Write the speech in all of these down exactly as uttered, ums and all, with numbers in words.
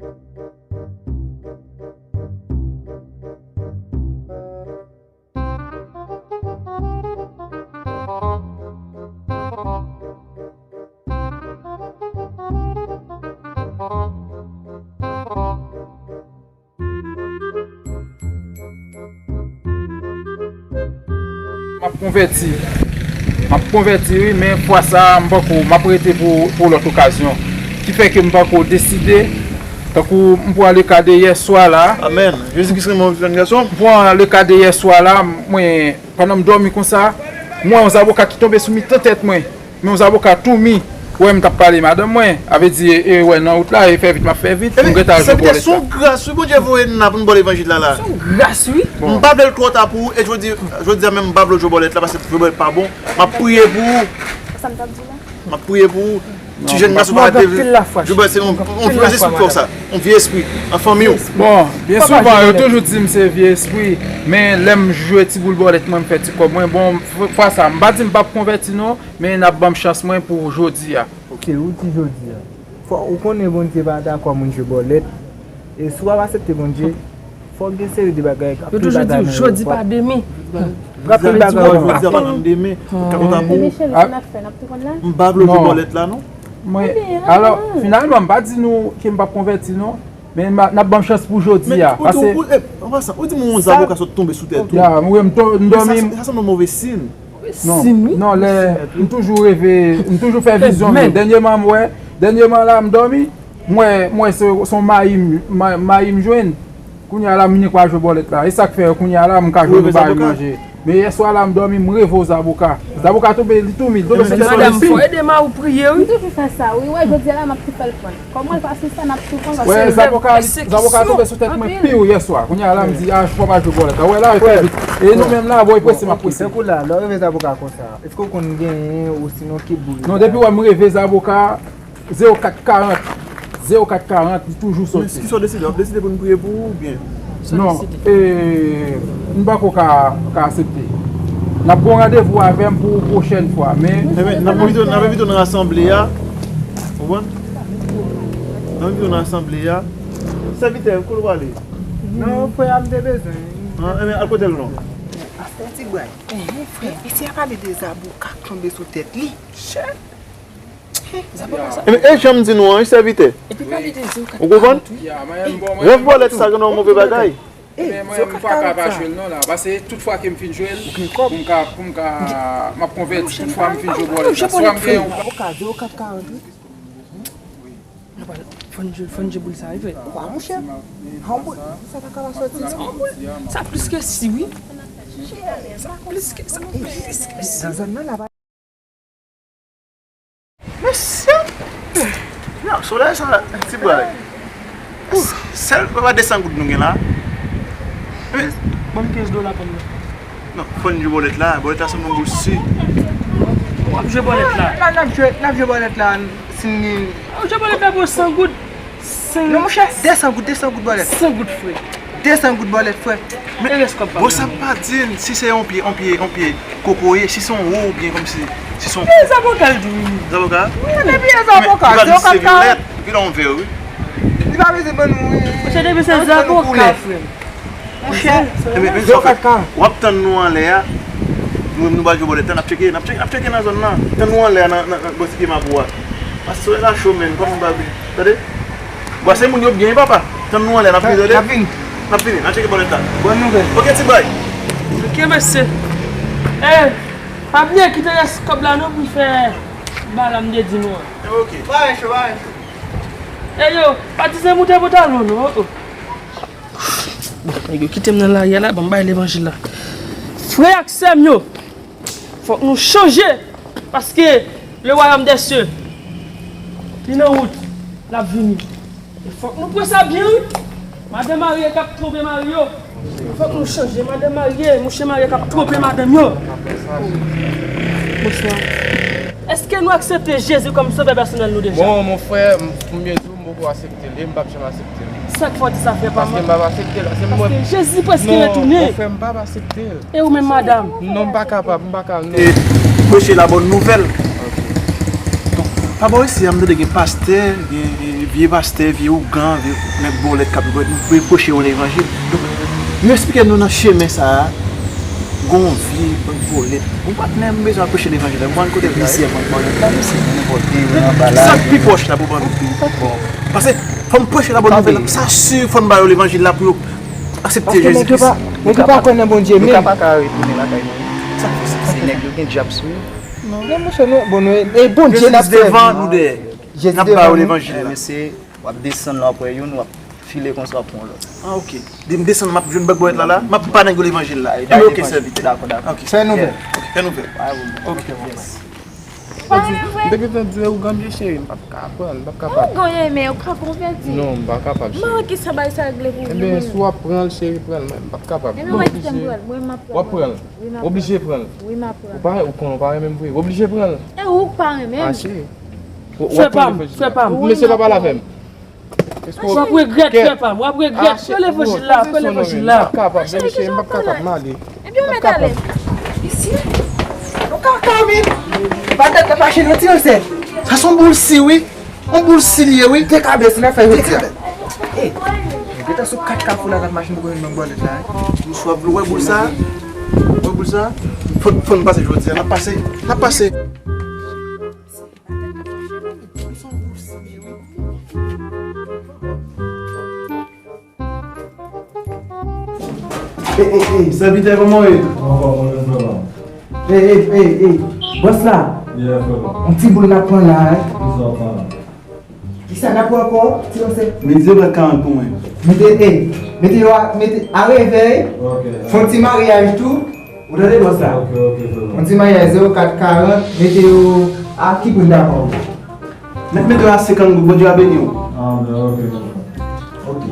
M ap konvèti. M ap konvèti, wi, men fwa sa a, m pako, m ap rete pou, pou lòt okazyon. Ki fè ke m pako deside, tankou m pran le ka de yè swa la. Amèn. Jezi Kris renmen w, jèn gason. M pran le ka de yè swa la, mwen, pandan m dòmi konsa, m wè yon zaboka ki tonbe sou mitan tèt mwen. Men yon zaboka tou mi. Wè, m t ap pale madanm mwen, a vle di, e, wè, nan wout la, e fè vit, m ap fè vit, m gentan al jwe bòlèt la. Sèvitè, se yon gras, wi, Bondye voye n la pou n ba w levanjil la, la. Se yon gras, wi. M pa vle l twò ta pou ou, e jodi, jodi a menm, m pa vle w jwe bòlèt la, paske jwe bòlèt pa bon. M ap priye pou ou. Sa m t ap di la? M ap priye pou ou. Ti jèn gason pa te jwe bòlèt, se yon, yon vye lespri k fè w sa. Yon vye espri. An fanmi w. Bon, byen souvan, yo toujou di m se vye espri. Men lè m jwe ti boul bòlèt, mwen, m fè ti kòb mwen. Bon, fwa sa, m pa di m p ap konvèti, non. Men n ap ban m chans mwen pou jodi a. Ok, ou di jodi a. Fò ou konnen Bondye pa dakò moun jwe bòlèt. E si w ap aksepte Bondye, fò w gen seri de bagay, anpil bagay nan yo. Yo toujou di w jodi pa demen. Gen anpil bagay w ap atann demen. Ka kontan pou ou. M pa vle w jwe bòlèt la, non. Mwen, alò, finalman, m pa di nou ke m p ap konvèti, non. Men n ap ban m chans pou jodi a. Paske, an pasan, ou di m yon zaboka sot tonbe sou tèt ou. Ya, m dòmi. Sa sanble yon move siy. Non, non, lè m toujou reve, m toujou fè vizyon, men dènyèman m wè, dènyèman la m dòmi, m wè, m wè se, se yon mayi m, ma-, mayi m jwenn. Kounye a la m vin kwa jwe bòlèt la. E sa k fè kounye a la m ka jwenn yon bagay manje. Men yè swa la m dòmi, m reve yon zaboka. Zaboka tonbe, li tou mi, li tonbe sou tèt mwen. Madanm, fò ede mari w priye, wi. M toujou fè sa, wi. Wè, jodi a la m ap tou fè l pran. Kòman l pase sa, n ap tou pran. Wè, zaboka, zaboka tonbe sou tèt mwen pi w yè swa. Kounye a la m di, a, fò m al jwe bòlèt la. Wè, la, e fè vit. E nou menm la, bon, e prese, m ap prese. Tankou la, lè w reve zaboka konsa, èske w konn genyen osinon ki boul li? Non, depi w wè m reve zaboka, zewo kat karant. Zewo kat karant, li toujou soti. Men kisa w deside? W ap deside pou n priye pou ou oubyen? Non, e, m pako ka, ka aksepte. N ap gen yon randevou avè m pou pwochèn fwa, men. Enben, n ap envite w, n ap envite w nan rasanble a. Konprann? N ap envite w nan rasanble a. Sèvitè, kote w prale? Non, frè a m te bezwen. An, enben, al kote l non. Pastè Ti Bray. Enhen, frè, mesye a pale de zaboka k tonbe sou tèt li. Chè. Enben, e jan m di nou an, wi, sèvitè. Ou konprann? Rèv bòlèt sa gen yon move bagay. Enben, mwen, m pa ka pa jwe l non la. Paske tout fwa ke m fin jwe l, pou m ka, pou m ka, m ap konvèti tout fwa m fin jwe bòlèt la. Swa m gen yon. Fò n jwe, fò n jwe boul sa, wi, frè. Kwa, monchè? Yon boul. Sa pa ka pa soti, non? Yon boul. Sa plis ke si, wi. Sa plis ke sa. Plis ke si. Nan zòn nan, la. Mesye! Yo, solèy sa, Ti Bray. Sèl, pa de san goud nou gen la. Ban m kenz dola pou mwen. Non, fò n jwe bòlèt la. Bòlèt la se yon boul si. W ap jwe bòlèt la. N ap jwe, n ap jwe bòlèt la, si n gen. W ap jwe bòlèt la pou san goud. Non, monchè, de san goud, de san goud bòlèt. San goud, frè. De san goud bòlèt, frè. Men, bon, sa pa di n si se yon pye, yon pye, yon pye kokoye, si se yon wo oubyen kòmsi, si se yon. Pye zaboka l di wi. Zaboka? Wi, men pye zaboka, zewo kat karant. Li pa di se vyolèt, epi la yon vè, wi. Li pa bezwen ban nou, wi. Monchè, depi se zaboka, frè. Monchè, men, men sa w fè, w ap tann nou anlè a. Nou menm nou pa jwe bòlèt la, n ap tcheke, n ap tcheke, n ap tcheke nan zòn nan. Tann nou anlè a nan, nan, nan bò ti pye mabou a. Paske solèy la cho, menn, kòm nou pa vle. Tande? Bwase moun yo byen, wi, papa. Tann nou anlè, n ap vini, tande? N ap vini. N ap vini, n a tcheke bòlèt la. Bòn nouvèl. Ok, Ti Bray. Ok, mesye. Ey, pa bliye kite rès kòb la non pou fè bagay la m te di nou an. Ok. Pa gen cho, pa gen cho. Ey yo, pa ti se moute pantalon non. Oh, oh. Bon, nèg yo kite m nan lari a la, ban m bay levanjil la. Frè ak sè m yo, fòk nou chanje, paske le wayòm dè sye, li nan wout, l ap vini. E fòk nou pran sa byen, wi. Madanm marye k ap twonpe mari yo. Fòk nou chanje. Madanm marye, mouche marye k ap twonpe madanm yo. Bonswa. Èske nou aksepte Jezi kòm sovè pèsonèl nou deja? Bon, mon frè, m, pou m byen di w, m poko aksepte l, e m p ap janm aksepte l. Sa k fè w di sa, frè pa m? Paske m p ap aksepte l, paske m... Paske Jezi prèske retounen. Non, mon frè, m p ap aksepte l. E ou menm, madanm? Non, m pa kapab, m pa ka, non. E preche la bòn nouvèl. Ok. Donk, Labò isi a, m tande gen pastè, gen, eh, vye pastè, vye ougan, vye nèg bòlèt k ap reproche yo levanjil. Donk, yo eksplike nou nan chemen sa a, gen yon vye bann bòlèt. Yon patnè, m bezwen al preche levanjil la. M pral kote l la, wi. Sa k pi pwòch la pou ban nou. Paske fò m preche la bòn nouvèl la. Sa si fò m ba yo levanjil la pou yo aksepte Jezi Kris. Nèg yo pa kwè nan Bondye menm. Nou ka pa ka retounen lakay nou. Se nèg yo gen dyab sou yo. Non, men monchè, nou, bon, nou, e Bondye n ap sèvi. Jezi devan nou dèyè. N ap ba yo levanjil la. Mesye, w ap desann, w ap wè youn, w ap file konsa, w ap pran lòt. Ah, ok. M desann, m ap jwenn bòlèt la, la, m ap ba nèg yo levanjil la. Ebyen, ok, sèvitè. Dakò, dakò. Ok. Fè nouvèl. Fè nouvèl. Ok, yes. M te gentan di w, ou gambye cheri, m p ap ka pran l, m p ap kapab. Ou gambye, men ou ka konvèti. Non, m pa kapab, cheri. Mwen, ki sa bay sa regle pou ou? Ebyen, si w ap pran l, cheri, pran l, men m p ap kapab. Ebyen, mwen kite m pran l, mwen m ap pran l. W ap pran l? Wi, m ap pran l. Oblije pran l. Wi, m ap pran l. Ou pa, ou konnen w pa renmen m vre, w oblije pran l. E ou k pa renmen m. Ah, cheri. Frè pa m, frè pa m. Mesye pa pale avè m. W ap regrèt, frè pa m, w ap regrèt. Fè levanjil la, fè levanjil la. M p ap kapab, mesye, m p ap kapab, m ale. Ebyen, ou mèt ale. Isi, yon kaka, men. Pa tèt nan machin, yon ti resèt. Sa se yon boul si, wi. Yon boul si li ye, wi. Te kabe, si nan fè jodi a. Ey, gentan sou kat kafou la, kat machin pou konn nan bòlèt la, wi. M swa vle wè boul sa. Wè boul sa. Fò, fò n pase jodi a. N ap pase. N ap pase. Ey, ey, ey, sèvitè, kòman w ye? Ey, ey, ey, ey, bòs la. Yon ti boul n ap pran la, wi. Kisa n ap pran ankò, ti mesye? Mete yo kat karant pou mwen. Mete, ey, mete yo a, mete a revèy. Fè yon ti maryaj tou. Ou tande bòs la? Ok, ok, se bon. Yon ti maryaj zewo kat karant, mete yo a ki pri m ta ba w? Mete, mete yo a senkant goud, Bondye va beni w. Ah, ben, ok, se bon. Ok.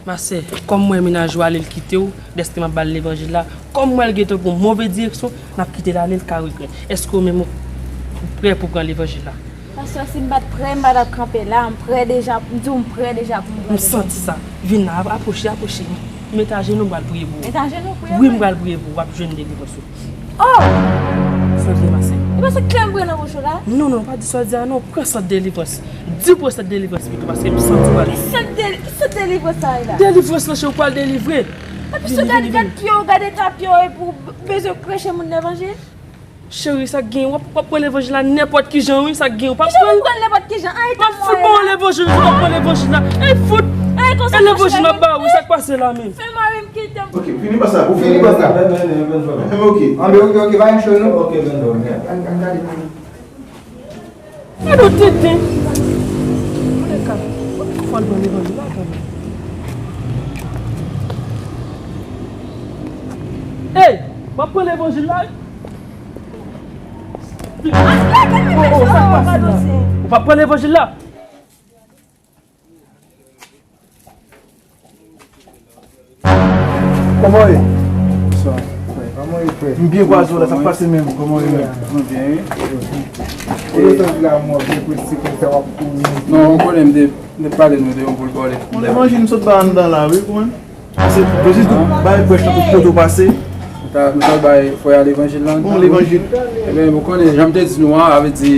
Masè, kòm m wè mennaj ou ale l kite w, dèske m ap ba l levanjil la, kòm m wè l gentan pran yon move direksyon, n ap kite l ale, l ka regrèt. Èske ou menm ou prè pou pran levanjil la? Pastè, si m pa t prè, m pa t ap kanpe la. M prè deja, m di w m prè deja pou m pran levanjil. M santi sa. Vin la, ap-, apwoche, apwoche. M met ajenou, m pral priye pou ou. Met ajenou, priye pou mwen. Wi, m pral priye pou ou, w ap jwenn delivrans ou. Oh! Sa w di a, masè? E pa se klè m pran nan bouch ou la? Non, non, pa di sa w di a non, pran sant delivrans. Di w pran sant delivrans pito, paske m santi w pral... Ki sant de-, ki sant delivrans sa ye la? Delivrans lan, cheri, w pral delivre. Epi si w gade, gade pye w, gade eta pye w, epi w bezwen preche moun levanjil? Cheri, sa k gen, w ap, w ap pran levanjil la nenpòt ki jan, wi, sa k gen, w p ap pran l. Kijan pou pran l nenpòt ki jan? Ay, tann mwen la. M ap fout ba w levanjil, w ap pran levanjil la. Ey, fout! Ey, konsa, e levanjil m ap ba w, wi, sa k pase la menm? Fè mari m kite m. Ok, fini pa sa, ou fini pa sa. Ben, ben, ben, ben, ben. Ok. Anben, ok, ok, pa yon cho, non? Ok, ben, ben, ben. Ann, ann gade pou nou. Gade yon tenten. Mwen ka fò l pran levanjil la kanmenm. Ey, w ap pran levanjil la? Ou p ap pran levanjil la? Kòman w ye? Bonswa, frè. Kòman w ye, frè? M byen, kwaze w la, sa k pase menm? Kòman w ye menm? Mwen byen, wi. Ou gentan vle a mwen byen prese konsa w ap kouri. Non, ou konnen m te, m te pale nou de yon boul bòlèt. Yon levanjil m sot bay anndan la, wi, ou konprann? Se, se jis tou bay prèch lan pou pote w pase. Nou ta, nou ta bay frè a levanjil lan. Bon, levanjil. Ebyen, ou konnen, jan m te di nou an, sa vle di,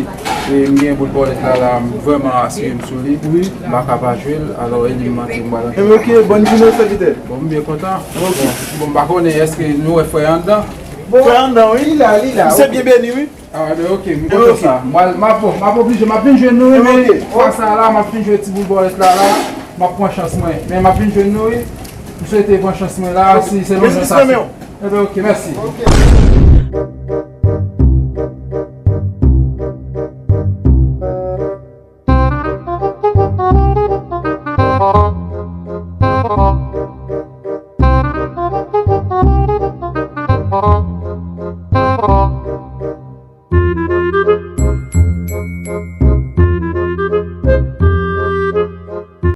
e, m gen boul bòlèt la, la, m vrèman asire m sou li. Wi. M pa ka pa jwe l, alò, e li m manke m pral antre. Ebyen, ok, bòn jounen, sèvitè. Bon, m byen kontan. Ok. Bon, bon, m pa konnen, èske nou wè frè a anndan? Frè a anndan, wi. Li la, li la, ok. Misye byen beni, wi. Ah, ben, ok, m kontan sa. M pral, m ap, m ap oblije, m ap vin jwenn nou, wi, men fwa sa la, m ap vin jwe ti boul bòlèt la, la, m ap pran chans mwen. Men m ap vin jwenn nou, wi. M swete pran chans mwen la, si se nan jan sa. Ebyen, ok, mèsi.